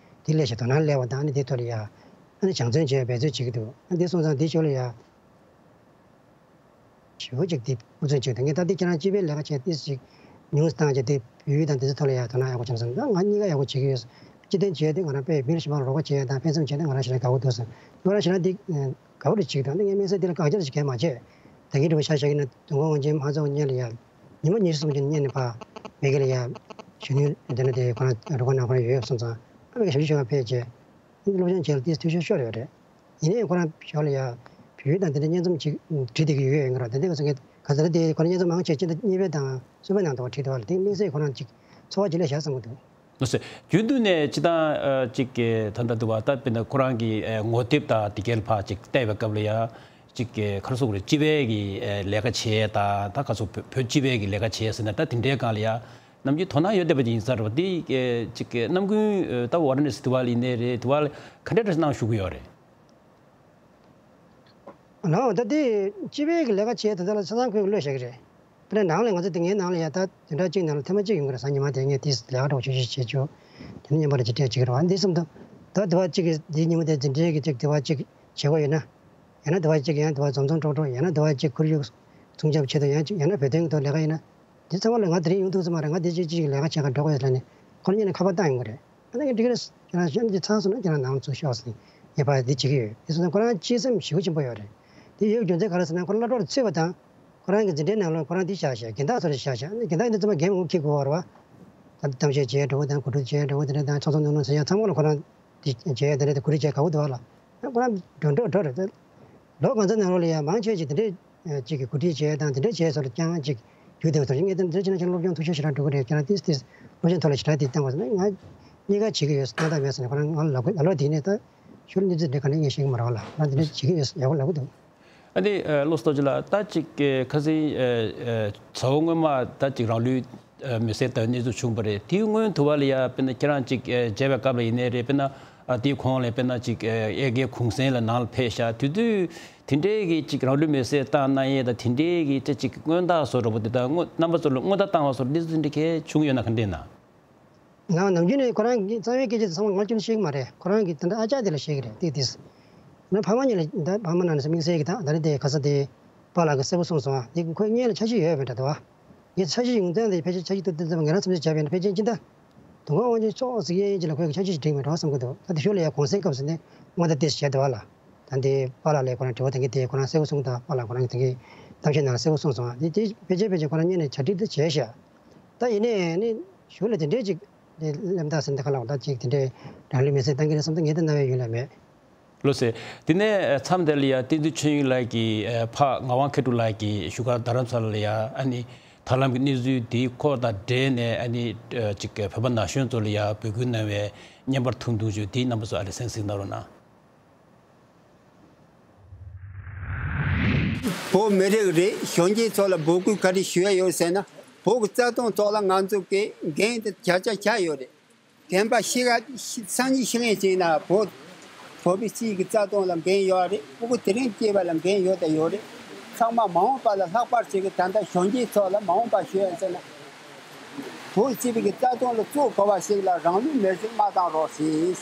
དེ་སླེབས་ཤིག་དོ་སྣང་སླེབས་པ་དང་ནི་དེ་ཐོག་ལ་ཡ་ཨ་ནི་སྦྱང་བརྩོན་བྱས་འབད་རྩོལ་བྱེད་ཀྱི་འདུག་ཨ་འདི་སོང་ཙང་འདི་ཕྱོགས་ལ་ཡ་ཞེ་པོ་ཅིག་དེ་ཧུར་བརྩོན་བྱེད་ཀྱི་འདུག་ངས་ད་ལྟའི་ཁྱེད་རང་སྤྱི་པའི་ལས་ཀ་བྱས་ཏོག་ཙམ་ཅིག་ཉུང་ཙམ་བཏང་བྱས་དེ་བོད་ཡིག་དང་དེ་ཚོ་ཐོག་ལ་ཡ་དོ་སྣང་ཡག་པོ་བྱས་ན་བསམ། ད་ང་གཉིས་ཀ་ཡག་པོ་བྱེད་ཀྱི་ཡོད། སྤྱི་དོན་བྱས་ཏེ་ང་རང་དཔེ་མི་ལ་གཞན་པ་ལ་རོགས་པ་བྱེད་ཡ་དང་ཕན་སེམས་བྱས་ཏེ་ང་རང་ཞེ་དྲག་དགའ་པོ་འདུག་ཟེར། ང་རང་ཞེ་དྲག་འདི་དགའ་པོ་རེ་བྱེད་ཀྱི་འདུག་ཨ་ནི་ངས་དམིགས་བསལ་འདི་ལ་དགག་བྱ་ཞིག་གང་ཡང་མ་བྱས། ད་གིན་འདྲ་བོ་ཤག་ཤག་གི་ན་དུས་འཁོར་དབང་ཆེན་མ་རྫོགས་སྔོན་ལ་ཡ་ཉི་མ་ཉི་ཤུ་སོང་ཅིག་སྔོན་ནས་ཕར་མི་སྒེར་ལ་ཡ་གཞོན་ནུའི་འདི་ན་དེ་ཁོ་རང་རུ་ཁག་ནང་ཁོ་རང་ཡོད་སོང་ཙང་ཨ་མི་ག་ཞབས་ཞུ་ཞུ་བ་ཕེབས་བྱས། སློབ་སྦྱོང་བྱེད་ལ་དེའི་འཐུས་ཤོར་ཤོར་ཡོད་རེད། ཡིན་ནའི་ཁོ་རང་ཕྱོགས་ལ་ཡ་བོད་ཡིག་དང་དེ་འདྲའི་སྙན་རྩོམ་ཅིག་བྲིས་བསྡད་ཀྱི་ཡོད་ཡོད་ཡིན་ཀྱི་རེད། དེ་འདྲའི་ག་ཚོད་ག་ཚོད་དེ་ཁོ་རང་སྙན་རྩོམ་མང་ཆེ་སྤྱི་ཟླ་གཉིས་པའི་དང་གསུམ་པའི་ནང་དུ་བྲིས་འདུག་བ་ལ། དེ་དམིགས་བསལ་ཁོ་རང་ཅིག་ཚོར་བ་ཅིག་སླེབས་ཤག་བསམ་གྱི་འདུག་ལགས་སོ། རྒྱུན་དུ་ནས་སྤྱི་བཏང་ཅིག་གི་ད་ལྟ་འདུག་བ། ད་དཔེར་ན་ཁོ་རང་གི་ངོ་དེབ་དང་དེ་གའི་ཕར་ཅིག་བལྟས་པའི་སྐབས་ལ་ཡ་ཅིག་གི་ག་རེ་ཟེར་དགོས་རེད། སྤྱི་པའི་གི་ལས་ཀ་བྱས་དང་ད་ག་ཚོད་བོད་སྤྱི་པའི་གི་ལས་ཀ་བྱས་ཟེར་ན་ད་དེ་འདྲའི་སྒང་ལ་ཡ། ནམ་རྒྱུན་དོ་སྣང་ཡོད་བསྡད་པ་ཅིག་ཡིན་ས་རེད་བ། དེ་ཅིག་གི་ནམ་རྒྱུན་ད་ཝ་ར་ཎ་སི་དེ་བ་ལ་ཡིན་ནའི་རེད། དེ་བ་ལ་ག་འདྲ་འདྲ་གནང་བཞུགས་ཀྱི་ཡོད་རེད། ལགས་ད་དེ་སྤྱི་པའི་གི་ལས་ཀ་བྱས་ད་ལྟ་ལ་ཆ་ཚང་ཁོས་བློས་བཞག་གི་རེད། དཔེར་ན་ནང་ལ་ང་ཚོ་དེ་ངའི་ནང་ལ་ཡ་ད་བདུན་ཕྲག་གཅིག་ནང་ལ་ཐེངས་མ་གཅིག་ཡོང་གི་རེད། གཟའ་ཉི་མ་དེ་ངས་དེ་ལས་ཀ་འགྲོ་ཆོག་ཤེས་བྱེད་ཆོག་དེ་ནས་མཉམ་པར་ཅིག་སྤྲད་བྱེད་ཀྱི་རེད་བ། འདི་སོང་ཙང་ད་དེ་བ་གཅིག་གི་དེའི་ཉིན་མོ་དེ་འཛིན་གྲྭའི་གི་ཅིག་དེ་བ་གཅིག་བྱེད་དགོས་ཡོད་ན། ཡང་ན་དེ་བ་གཅིག་ཡང་དེ་བ་འཛོམས་འཛོམས་འགྲོགས་འགྲོགས། ཡང་ན་དེ་བ་གཅིག་ཁོར་ཡུག་སྲུང་སྐྱོབ་ཆེད་དུ། ཡང་གཅིག་ཡང་ན་བོད་དོན་གྱི་ཐོག་ལས་ཀ་ཡིན་ན། འདི་ཚང་མ་ལ་ང་དེ་རིང་ཡོང་ཐུབ་ས་མ་རེད། ང་འདི་གཅིག་གཅིག་ལས་ཀ་བྱེད་གར་འགྲོ་དགོས་ལབ་ནས་ཁོ་རང་གཉིས་ནས་ཁ་པར་བཏང་ཡོང་གི་རེད། ཨ་ནི་ངས་འགྲིག་གི་རེད། ཁྱེད་རང་གཞན་གྱི་ཚང་སོང་ན་ཁྱེད་རང་ནང་ཚུར་ཤོག་ཟེར་ནས་ངས་ཕར་འདི་བྱེད་ཀྱི་ཡོད། དེ་སོང་ཙང་ཁོ་རང་གཅེས་སེམས་ཞེ་པོ་ཆེན་པོ་ཡོད་རེད། དེ་ཡོད་རྒྱུ་མཚན་ག་རེ་ཟེར་ན་ཁོ་རང་སློབ་གྲྭར་ཚུད་པ་དང་། ཁོ་རང་གི་འཛིན་གྲྭའི་ནང་ལ་ཁོ་རང་འདི་བཞག་བཞག་རྒན་བདག་ཚོ་རེ་བཞག་བཞག་ཨ་ནི་རྒན་བདག་འདི་ཚང་མ་འགན་འཁྱེར་དགོས་པ་རེད་བ། ད་གཏམ་བཤད་བྱས་འགྲོ་བ་དང་གོ་སྒྲིག་བྱས་འགྲོ་བ་དེ་འདྲ་དང་ཚོགས་གཙོ་ནོར་ནོར་ཟེར་ཡ་ཚང་མ་ལ་ཁོ་རང་འདི་བྱས་དེ་འདྲ་དེ་གོ་སྒྲིག་བྱས་དགའ་པོ་འདུག་བ་ལ། ཁོ་རང་འགྲོ་འགྲོ་འགྲོ་རེད། ད་ལོ་གང་ཚོད་ནང་ལོགས་ལ་ཡང་མང་ཆེ་ཅིག་དེ་འདྲས་ཅིག་གི་གོ་སྒྲིག་བྱས་དང་དེ་འདྲས་བྱས་སོགས་ལ་ཀྱང་ཅིག་རྒྱུགས་བསྡད་པ་ཚོར། ངས་དེ་འདྲ་བྱས་ན་ཁྱེད་རང་སློབ་སྦྱོང་མཐུག་ཤོས་ཞེ་དྲག་འགྲོ་གི་རེད། ཁྱེད་རང་ཏིས་ཏིས་སློབ་སྦྱོང་ཐོག་ལ་ཞེ་དྲག་དེ་བཏང་བ་ཟེར་ན་ང་གཉིས་ཀ་བྱེད་ཀྱི་ཡོད་ཟེར་སྣང་དག་མེད་ཟེར་ནས་ཁོ་རང་ང་ལ་ལབ་གི། ལ་ལོ་དེ་ནས་ད་ཤུལ་གནས་ཚུལ་འདི་ག་ནས་ངས་ཤེས་ཀྱི་མ་རེད་བ་ལ། ཁོ་རང་དེ་འདྲས་བྱེད་ཀྱི་ཡོད་ཟེར་ཡག་པོ་ལབ་གི་འདུག་ཨ་ནི་ཨ་བློ་སྟོབས་ཅིག་ལ་ད་ཅིག་ཁ་སང་ཨ་ཨ་ཚ་བོ་སྔོན་མ་ད་ཅིག་རང་ལུས་མེར་སྲེག་བཏང་གནས་ཚུལ་བྱུང་བ་རེད། དེའི་སྔོན་དུ་བ་ལ་ཡ་དཔེར་ན་ཁྱེད་རང་ཅིག་ཨ་མཇལ་བའི་སྐབས་ལ་ཡིན་ནའི་རེད། དཔེར་ན་ཨ་དེའི་གོང་ལ་དཔེར་ན་ཅིག་ཨ་དབྱར་ཁའི་གུང་སེང་ལ་ནང་ལ་ཕེབས་ཤག་དུས་ཚོད་དེ་འདྲའི་གི་ཅིག་རང་ལུས་མེར་སྲེག་བཏང་གནང་ཡས་དང་དེ་འདྲའི་གི་ཅིག་ཅིག་སྔོན་རྟགས་བཟོ་འདྲ་པོ་དེ་དང་སྔོན་རྣམ་པ་ཚོ་ལ་སྔོན་རྟགས་བཏང་བ་བཟོ་འདྲ་དེ་ཚོ་འདྲ་གས་བྱུང་ཡོད་ན་ག་འདྲ་ན། ང་ནམ་རྒྱུན་ནས་ཁོ་རང་གི་རྩ་བའི་སྐད་ཆ་དེ་ཚང་མ་ང་ཁྱོན་བཤད་ཀྱི་མ་རེད། ཁོ་རང་གི་ད་ལྟ་ཨ་ཅག་དེ་ལ་བཤད་ཀྱི་རེད། ཏིག་ཏིག་ང་ཕ་མ་གཉིས་ལ་ད་ཕ་མ་ནང་ནས་དམིགས་བསལ་གྱི་ད་ད་རེས་དེ་ཁ་ས་དེ་པཱ་ལགས་ཀྱིས་གསལ་པོ་གསུངས་སོང་། ཨ་དེ་ཁོའི་སྔོན་ལ་འཆར་གཞི་ཡོད་པའི་འདྲ་འདུག་ཨ། ངས་འཆར་གཞི་ཡོང་སྟངས་དེ་ཕལ་ཆེར་འཆར་གཞི་ཏོག་ཙམ་ངེད་རང་བསམ་ཚུལ་བྱས་པ་ཡིན་ན་ཕལ་ཆེར་སྤྱི་ཟླ་དུས་འཁོར་དབང་ཆེན་ཕྱོགས་ཟིག་གཡས་གཡོན་ཅིག་ལ་ཁོས་ཀྱི་འཆར་གཞི་ཞིག་བསྒྲིགས་མེད་འགྲོ་བསམ་གྱི་འདུག་ད་དེ་ཤུལ་ལ་ཡ་གུང་སེང་སྐབས་སུ་ནས་སྔོན་བརྡ་ཏིག་ཙམ་བྱས་འདུག་ཨ་ལ། ད་འདི་པཱ་ལགས་ལ་ཁོ་རང་དྲི་བ་དེ་གའི་དེ་ཁོ་རང་གསལ་པོ་གསུངས་དང་། པཱ་ལགས་ཁོ་རང་གི་དེ་གའི་གཏམ་བཤད་ནང་ལ་གསལ་པོ་གསུངས་སོང་། ཨ་དེ་དེ་ཕལ་ཆེར་ཕལ་ཆེར་ཁོ་རང་སྔོན་ནས་གྲ་སྒྲིག་དེ་བྱས་ཤག་ད་ཡིན་ནའི་ནི་གཞུག་ལ་དེ་འདྲའི་ཅིག་དེ་གླེན་རྟགས་ཟེར་འདི་ག་ལ་འོ་ད་ཅིག་དེ་འདྲའི་རང་ལུས་མེར་སྲེག་བཏང་གི་རེད་བསམ་ད་ངས་ད་རྣ་བའི་ཡུལ་ལ་མེད། ལགས་སོ། དེ་ནས་མཚམས་དེ་ལ་ཡ་བསྟན་འཛིན་ཆོས་དབྱིངས་ལགས་ཀྱིས་ཕ་ངག་དབང་མཁས་གྲུབ་ལགས་ཀྱིས་བཞུགས་སྒར་རྡ་རམ་ས་ལ་ལ་ཡ་ཨ་ནི་ད་ལམ་གྱི་གནས་ཚུལ་འདིའི་སྐོར་དང་འབྲེལ་ནས་ཨ་ནི་ཅིག་བོད་པ་ན་གཞོན་ཚོ་ལ་ཡ་འབོད་སྐུལ་གནང་བའི་བརྙན་པར་ཐུང་ཐུང་ཅིག་དེའི་རྣམ་པ་ཚོ་ཨ་རེ་གསན་གཟིགས་གནང་རོགས་གནང་། བོད་མི་རིགས་རེད། གཞོན་སྐྱེས་ཚོ་ལ་འབོད་སྐུལ་ག་རེ་ཞུ་ཡ་ཡོད་ཟེར་ན། བོད་ཀྱི་རྩ་དོན་ཐོག་ལ་ང་ཚོ་གི་འགན་དེ་བརྒྱ་ཆ་བརྒྱ་ཡོད་རེད། རྒན་པ་ཤི་ག་སང་ཉིན་ཤི་ངེས་ཅིག་ན་བོད་བོད་པའི་སྤྱི་གི་རྩ་དོན་ལ་འགན་ཡོད་རེད། ཕྲུ་གུ་དེ་རིང་སྐྱེས་པ་ལ་འགན་ཡོད་དང་ཡོད་རེད། ཚང་མ་མ་འོངས་པ་ལ་ལྷག་པར་ཅིག་གི་ད་ལྟ་གཞོན་སྐྱེས་ཚོ་ལ་མ་འོངས་པ་ཞུ་ཡ་ཟེར་ན། བོད་སྤྱི་པའི་གི་རྩ་དོན་ལ་གཙོ་དགོས་པ་ཞིག་ལ་རང་ལུས་མེར་སྲེག་མ་བཏང་རོགས་ཞེས།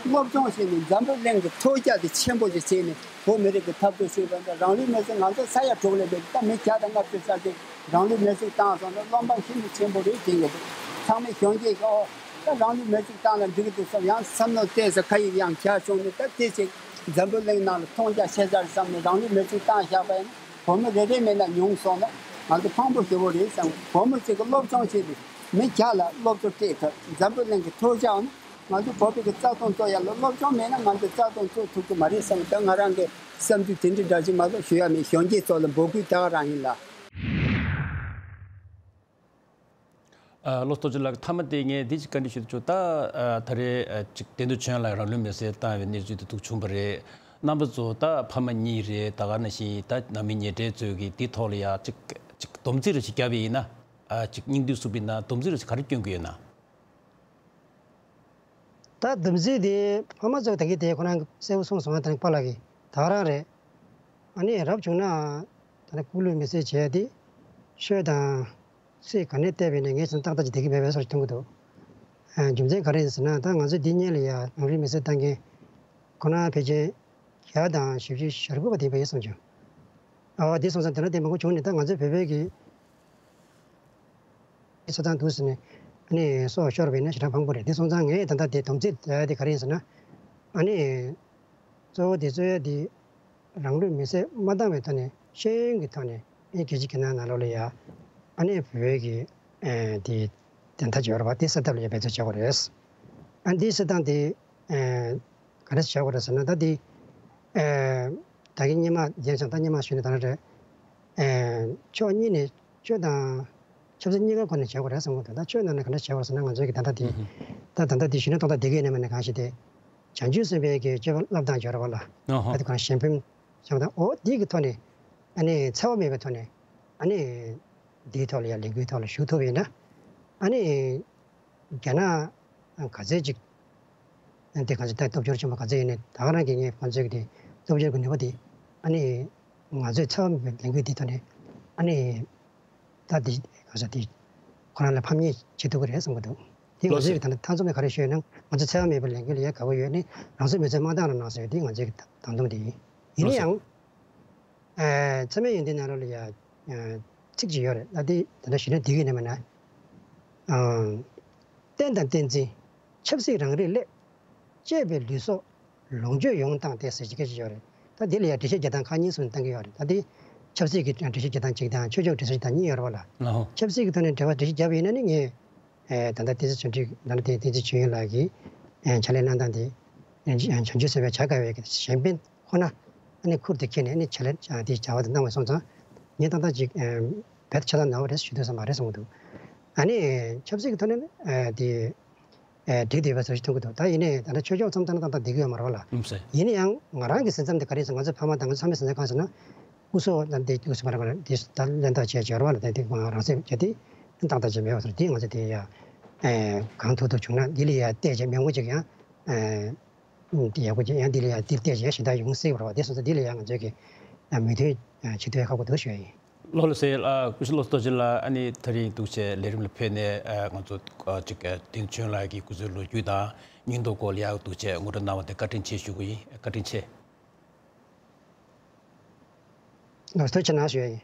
སློབ་སྦྱོང་བྱས་ནས་འཛམ་བུ་གླིང་གི་ཐོལ་རྒྱག་དེ་ཆེན་པོ་ཞིག་བྱས་ནས་བོད་མི་རིགས་ཀྱི་འཐབ་རྩོད་བྱས་པ་འདྲ། རང་ལུས་མེར་སྲེག་ང་ཚོ་ས་ཡ་དྲུག་ལས་མེད་ད་མི་བརྒྱ་དང་ལྔ་བཅུ་ཙམ་ཅིག་རང་ལུས་མེར་སྲེག་བཏང་སོང་ན་བློ་འབབ་ཤིན་ཏུ་ཆེན་པོ་རེད་དྲན་གྱི་འདུག་ཚང་མས་གཞོན་སྐྱེས་ཀྱིས་ཨོ་ད་རང་ལུས་མེར་སྲེག་བཏང་ན་འགྲིག་གི་འདུག་བསམ་ཡང་བསམ་མནོ་བལྟས་ས་ཁ་ཡིག་ཡང་བྱས་བྱུང་ནས་ད་དེ་ཅིག་འཛམ་བུ་གླིང་ནང་ལ་མཐོང་རྒྱ་ཆེ་སར་བསམ་ནས་རང་ལུས་མེར་སྲེག་བཏང་བཞག་པ་ཡིན་ན་བོད་མི་རེ་རེ་མེད་ན་ཉུང་སོང་ན་ང་ཚོ་ཕངས་པོ་ཞེ་པོ་རེད་བསམ། བོད་མི་ཅིག་གིས་སློབ་སྦྱོང་བྱས་ཏེ་མི་བརྒྱ་ལ་སློབ་གསོ་སྤྲད་ཐུབ། འཛམ་བུ་གླིང་གི་ཐོལ་རྒྱག་ནི། ང་ཚོ་བོད་པའི་གི་རྩ་དོན་རྩོད་ཡ་ལ་སློབ་སྦྱོང་མེད་ན་ང་ཚོ་རྩ་དོན་རྩོད་ཐུབ་ཀྱི་མ་རེད་བསམ། ད་ང་རང་གི་བསམ་ཚུལ་དེ་འདྲ་འདྲ་ཞིག་མ་གཏོགས་ཞུ་ཡ་མེད། གཞོན་སྐྱེས་ཚོ་ལ་འབོད་སྐུལ་ད་ག་རང་ཡིན་ལ། ཨ། བློ་སྟོབས་ཆེ་ལགས། མཐའ་མ་དེ་ངས་འདི་ཅིག་བཀའ་འདྲི་ཞུ་ཆོག་ད་ཨ། ད་རེས་ཨ། ཅིག་བསྟན་དོན་ཆོས་དབྱངས་ལགས་རང་ལུས་མེར་སྲེག་བཏང་བའི་གནས་ཚུལ་དེ་ཐུག་བྱུང་བ་རེད། རྣམ་པ་ཚོ་ད་ཕ་མ་གཉིས་རེད། ད་ག་ནང་བཞིན་ད་ནང་མི་ཉེ་འབྲེལ་ཚོས་ཀྱིས་འདི་ཐོག་ལ་ཡ་ཅིག་ཅིག་སྡོམ་རྩིས་རེ་ཞིག་བརྒྱབ་པ་ཡིན་ན། ཨ། ཅིག་སྙིང་བསྡུས་གསུངས་པ་ཡིན་ན་སྡོམ་རྩིས་རེ་ཞིག་ག་རེ་སྐྱོན་གྱི་ཡོད་ན། ད་སྡོམ་རྩིས་དེ་ཕ་མ་ཚོས་ད་གིན་དེ་ཁོ་རང་གསལ་པོ་གསུངས་སོང་ང་། ད་ནི་པཱ་ལགས་ཀྱིས་ད་ག་རང་རེད། ཨ་ནི་རབ་བྱུང་ན་ད་ནི་སྐུ་ལུས་མེར་སྲེག་བྱས་ཏེ་ཆོས་དང་སྲིད་ག་ནས་བལྟས་པས་ནས་ངའི་སེམས་ཏག་ཏག་ཅིག་བསྡད་ཀྱི་མེད་པའི་བཟོ་ཞིག་མཐོང་གི་འདུག་ཨ། རྒྱུ་མཚན་ག་རེ་ཡིན་ཟེར་ན་ད་ང་ཚོས་འདི་སྔོན་ལ་ཡ་རང་ལུས་མེར་སྲེག་བཏང་མཁན་ཁོ་ན་ཕལ་ཆེར་བརྒྱ་དང་བཞི་བཅུ་ཞེ་དགུ་པ་དེ་ཡིན་པ་ཡིན་བསམ་བྱུང་། ཨ། དེ་སོང་ཙང་དེ་འདྲ་དེ་མང་པོ་བྱུང་ནས་ད་ང་ཚོའི་བོད་པའི་གི་ཆ་ཚང་འདུག་ཟེར་ནས་ཨ་ནི་སྲོག་ཤོར་བས་ན་ཞེ་དྲག་ཕངས་པོ་རེད། དེ་སོང་ཙང་ངས་ད་ལྟ་དེ་སྡོམ་རྩིས་བྱ་ཡ་དེ་ག་རེ་ཡིན་ཟེར་ན། ཨ་ནི་གཙོ་བོ་དེ་རྩོད་ཡ་དེ་རང་ལུས་མེར་སྲེག་མ་བཏང་བའི་ཐོག་ནས་ཤེས་ཡོན་གྱི་ཐོག་ནས་ཨ་ནི་རྒྱལ་སྤྱིའི་ཁྱིམ་ཚང་ནང་ལོགས་ལ་ཡ་ཨ་ནི་བོད་ཀྱི་ཨ་དེ་བདེན་མཐའ་ཅིག་ཡོད་རེད་པ། དེ་སེལ་ཐབས་ལ་ཡ་འབད་རྩོལ་བྱེད་དགོས་རེད། ཨ་འདི་སེལ་སྟངས་དེ་ཨ་ག་རེ་བྱེད་དགོས་རེད་ཟེར་ན་ད་དེ་ཨ་ད་གིན་སྔོན་མ་རྒྱལ་སོང་ད་སྔོན་མ་ཞུས་ནས་ད་ལྟ་རེད། ཨ་ཕྱོགས་གཉིས་ནས་ཆོས་དང་ཆབ་སྲིད་གཉིས་ཀའི་སྒོ་ནས་བྱེད་དགོས་རེད་བསམ་གྱི་འདུག་ད་ཆོས་ནང་ནས་ག་འདྲ་བྱེད་དགོས་ཟེར་ན་ང་ཚོའི་གི་ད་ལྟ་དེ་ཨུ་ཧུ། ད་ད་ལྟ་དེ་གཞོན་ནུ་ཏག་ཏག་བསྡད་ཀྱི་ཡོད་ན་མེད་ན་གང་ཞིག་དེ་བྱང་ཆུབ་སེམས་དཔའི་གི་སྤྱོད་པ་བསླབ་སྟངས་སྦྱོར་བ་ལ་ཨ་ཧ། ད་དེ་ག་རང་གཞན་ཕན་བྱེད་པ་དང་འོ་དེའི་གི་ཐོག་ནས་ཨ་ནི་འཚེ་བ་མེད་པའི་ཐོག་ནས་ཨ་ནི་དེའི་ཐོག་ལ་ཡ་ལས་འགུལ་ཐོག་ལ་ཞུགས་ཐུབ་པ་ཡིན་ན་ཨ་ནི་རྒྱ་ནག་ག་ཚད་ཅིག་དེ་ག་ཚད་ད་སྟོབས་འབྱོར་ཆེན་པོ་ག་ཚད་ཡིན་ནའི་ད་ག་རང་གི་ངས་ཁོང་ཚོའི་གི་དེ་སྟོབས་འབྱོར་གྱི་ནུས་པ་དེ་ཨ་ནི་ང་ཚོས་འཚེ་བ་མེད་པའི་ལས་འགུལ་འདི་ཐོག་ནས་ཨ་ནི་ད་འདི་ག་ས་འདི་ཁོ་རང་ལ་ཕམ་ཉེས་བྱེད་ཐུབ་ཀྱི་རེད་བསམ་གྱི་འདུག་དེ་ང་ལགས་ཚོས་སོ། ད་ལྟ་མཐའ་མཚམས་ནས་ག་རེ་ཤོད་ན་ང་ཚོ་འཚེ་བ་མེད་པའི་ལས་འགུལ་ལ་ཡ་དགའ་པོ་ཡོད་ནི་རང་སོའི་མི་ཚེ་མ་འདང་ར་གནང་ཟེར་དེ་ང་ཚོའི་བདག་འཛུམ་དེ་ཡིན། ཡིན་ན་ལགས་སོ། ཡང་ཨ་འཚེ་མེད་ཡོན་ཏན་ནང་ལོགས་ལ་ཡ་ཨ་ཚིག་ཅིག་ཡོད་རེད། ད་འདི་ད་ལྟ་ཞུས་ན་འགྲིག་གི་ཡོད་ན་མེད་ན། ཨ་བསྟན་དང་བསྟན་འཛིན་ཆབ་སྲིད་རང་རིགས་སླད། གཅེས་པའི་ལུས་སྲོག་ལོངས་སྤྱོད་ཡོངས་བཏང་སྟེ་ཟེར་གྱི་སྐད་ཆ་ཡོད་རེད། ད་འདི་ལ་ཡང་འགྲེལ་བཤད་རྒྱག་སྟངས་ཁག་གཉིས་སུ་བཏང་གི་ཡོད་རེད། ད་འདི་ཆབ་སྲིད་ཀྱི་འགྲེལ་བཤད་རྒྱག་སྟངས་གཅིག་དང་ཆོས་ཕྱོགས་འགྲེལ་བཤད་རྒྱག་སྟངས་གཉིས་ཡོད་རེད་པ་ལགས། ལགས་ཧོ། ཆབ་སྲིད་ཀྱི་ཐོག་ནས་འགྲེལ་བ་འགྲེལ་བཤད་བརྒྱབ་པ་ཡིན་ན་ནི་ངས་ཨེ་ད་ལྟ་བསྟན་འཛིན་ཆོས་སྒྲོན་ད་ལྟ་བསྟན་འཛིན་ཆོས་དབྱིངས་ལགས་ཀྱིས་ཨེ་ཕྱག་ལས་གནང་སྟངས་དེ་ཨེ་བྱང་ཆུབ་སེམས་དཔའི་བྱ་དཀའ་བའི་གཞན་ཕན་ཁོ་ན་ཨ་ནི་ཁུར་དུ་ཁྱེར་ནས་ཨ་ནི་ཕྱག་ལས་དེ་བྱ་བ་དེ་གནང་བ་སོང་ཙང་ངས་ཏག་ཏག་ཅིག་ཨེ་རྦད་དེ་ཆ་ཚང་ནོར་བ་རེད་ཞུ་འདོད་ས་མ་རེད་བསམ་གྱི་འདུག་ཨ་ནི་ཆབ་སྲིད་ཀྱི་ཐོག་ནས་ཨེ་དེ། ཨེ་འགྲིག་བསྡད་པའི་བཟོ་ཞིག་མཐོང་གི་འདུག་ད་ཡིན་ནའི་ད་ལྟ་ཆོས་ཕྱོགས་མཚམས་བཏང་ན་ཏག་ཏག་བསྡད་ཀྱི་ཡོད་མ་རེད་པ་ལགས། ལགས་སོ། ཡིན་ན་ཡང་ང་རང་གི་སེམས་ཙམ་དེ་ག་རེ་ཡིན་ཟེར་ང་ཚོའི་ཕ་མ་དང་ང་ཚོ་ཚང་མའི་སེམས་ཙམ་གང་ཟེར་ན། སྐུ་སྲོག་ད་འདི་སྐུ་སྲོག་མ་རེད་པ་ལགས། འདི་ད་ལན་ཐག་བཅད་བྱས་རོགས་ལ་ད་འདི་ང་རང་སེམས་བྱས་ཏེ་ཏག་ཏག་ཅིག་མེད་པ་ཟེར་འདི་ང་ཚོ་དེ་ཡ་ཨེ་གང་ཐུབ་ཐུབ་བྱུང་ན་འདི་ལ་ཡ་བལྟས་བྱས་མི་ངོ་ཅིག་ཡང་ཨེ་འདི་ཡག་པོ་ཅིག་ཡང་འདི་ལ་ཡ་འདི་བལྟས་བྱས་ཞེ་དྲག་ཡོང་སྲིད་པ་རེད་པ། དེ་སོང་ཙང་འདི་ལ་ཡ་ང་ཚོས་ཀྱི་མོས་མཐུན་བྱེད་ཐུབ་ཡ་ཁག་པོ་འདུག་ཞུ་ཡ་ཡིན། བློ་ལ་གསལ་ལ་སྐུ་ཞབས་བློ་སྟོབས་ཆེ་ལགས། ཨ་ནི་ད་རིང་འདུག་བྱས་ལས་རིམ་ལ་ཕེབས་ནས་ཨ་ང་ཚོ་ཨ་ཅིག་ཨ་བསྟན་ཆོས་ལགས་ཀྱི་སྐུ་ཚེའི་ལོ་རྒྱུས་དང་སྙིང་སྟོབས་སྐོར་ལ་ཡག་འདུག་བྱས་ངོ་སྤྲོད་གནང་བ་དེ་བཀའ་དྲིན་ཆེ་ཞུ་གི་ཡིན། བཀའ་དྲིན་ཆེ། ལགས་སོ། ཐུགས་རྗེ་གནང་ཞུ་ཡ་ཡིན།